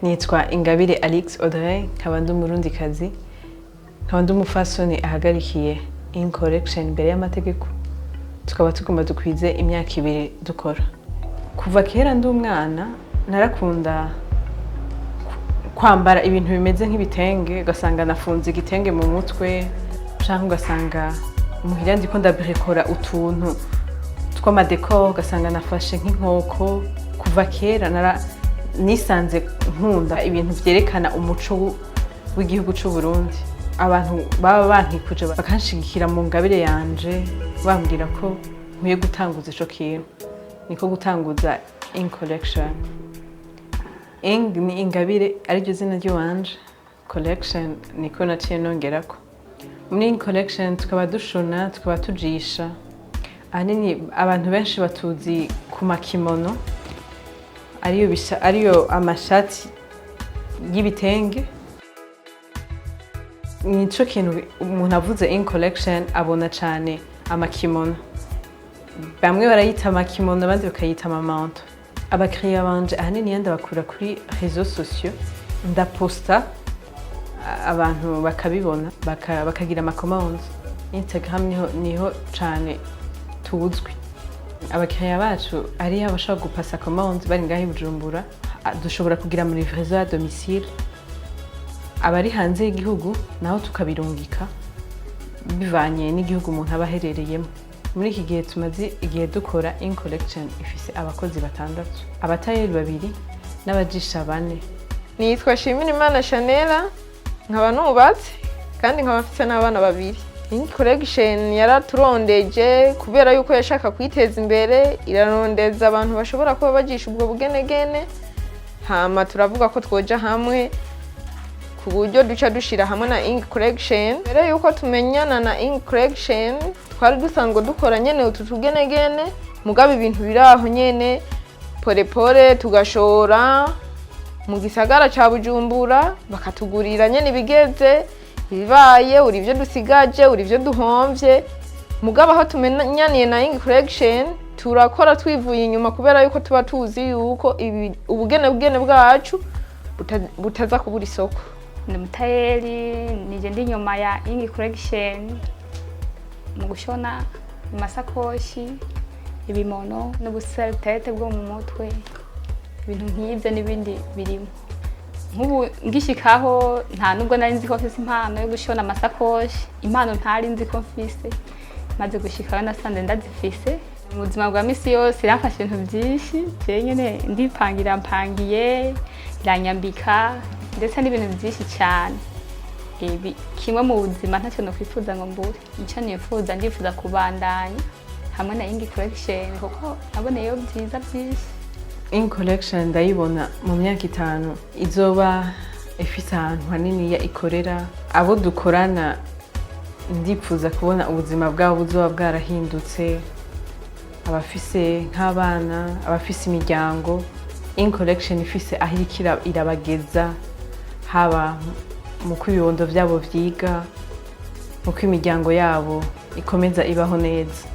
Nitwa Ingabire Alix Audrey, nkaba ndi Umurundikazi, nkaba ndi umufasoni ahagarikiye In Collection imbere y'amategeko. Tukaba tugomba dukwize imyaka 2 dukora. Kuva kera ndi umwana narakunda kwambara ibintu bimeze nk'ibitenge, ugasanga nafunze igitenge mu mutwe, canke ugasanga muhira ndiko ndabrikora utuntu tw'ama décor, ugasanga nafashe nk'inkoko. Kuva kera nara nisanze nkunda ibintu vyerekana umuco w'igihugu c'u Burundi. Abantu baba bankikuje bakanshigikira mu ngabire yanje, bambwira ko nkwiye gutanguza ico kintu. Niko gutanguza In Collection. Ing ni Ingabire, ariryo zina ry'iwanje, Collection niko naciye nongerako. Muri In Collection tukaba dushona, tukaba tujisha. Ahanini abantu benshi batuzi ku makimono, ariyo amashati y'ibitenge. Nico kintu umuntu avuze In Collection abona cane, amakimono. Bamwe barayita amakimono, abandi bakayita ama manteaux. Abakiriya banje ahanini iyo ndabakura kuri réseaux sociaux, ndaposta, abantu bakabibona, bakagira ama commandes. Instagram niho cane tuzwi. Abakiriya bacu hariyo abashobora gupasa commande bari ngaho i Bujumbura, dushobora kugira muri livraison à domicile. Abari hanze y'igihugu naho tukabirungika bivanye n'igihugu umuntu aba aherereyemo. Muri iki gihe tumaze igihe dukora, In Collection ifise abakozi batandatu, abatayeri babiri n'abajisha bane. Nitwa Shimirimana Shanela, nkaba nubatse kandi nkaba mfite n'abana babiri. In Collection yaraturondeje kubera yuko yashaka kwiteza imbere, irarondeza abantu bashobora kuba bajisha ubwo bugenegene. Hama turavuga ko twoja hamwe, ku buryo duca dushira hamwe na Ink Collection. Mbere yuko tumenyana na Ink Collection, twari dusanzwe dukora nyene utu tugenegene, mugabo ibintu biri aho nyene pole pole, tugashora mu gisagara ca Bujumbura, bakatugurira nyene ibigeze ibibaye, uri ivyo dusigaje, uri ivyo duhomvye. Mugabo aho tumenyaniye na Ink Collection, turakora twivuye inyuma, kubera yuko tuba tuzi yuko ubugene bugene bwacu butaza kubura isoko. Ndi umutayeri, nije ndi inyuma ya Ingi Collection mu gushona amasakoshi, ibimono n'ubu serre-tête bwo mu mutwe, ibintu nk'ibyo n'ibindi birimo. Nk'ubu ngishikaho, nta nubwo nari nzi ko mfise impano yo gushona amasakoshi. Impano ntari nzi ko mfise, maze gushikaho nasanze ndazifise. Mu buzima bwa misi yose iramfasha ibintu byinshi. Jewe nyene ndipangira, mpangiye, iranyambika, ndetse n'ibintu byinshi cyane. Ibi kimwe mu buzima ntacyo nokwifuza ngo mbure. Icyo nifuza, ndifuza kubandanya hamwe na Ingi Collection, kuko naboneyeyo byiza byinshi. In Collection ndayibona mu myaka 5 izoba ifise ahantu haniniya ikorera. Abo dukorana ndipfuza kubona ubuzima bwabo buzoba bwarahindutse, abafise nk'abana, abafise imiryango. In Collection ifise aho iriko irabageza, haba mu ko ibibondo vyabo vyiga, mu ko imiryango yabo ikomeza ibaho neza.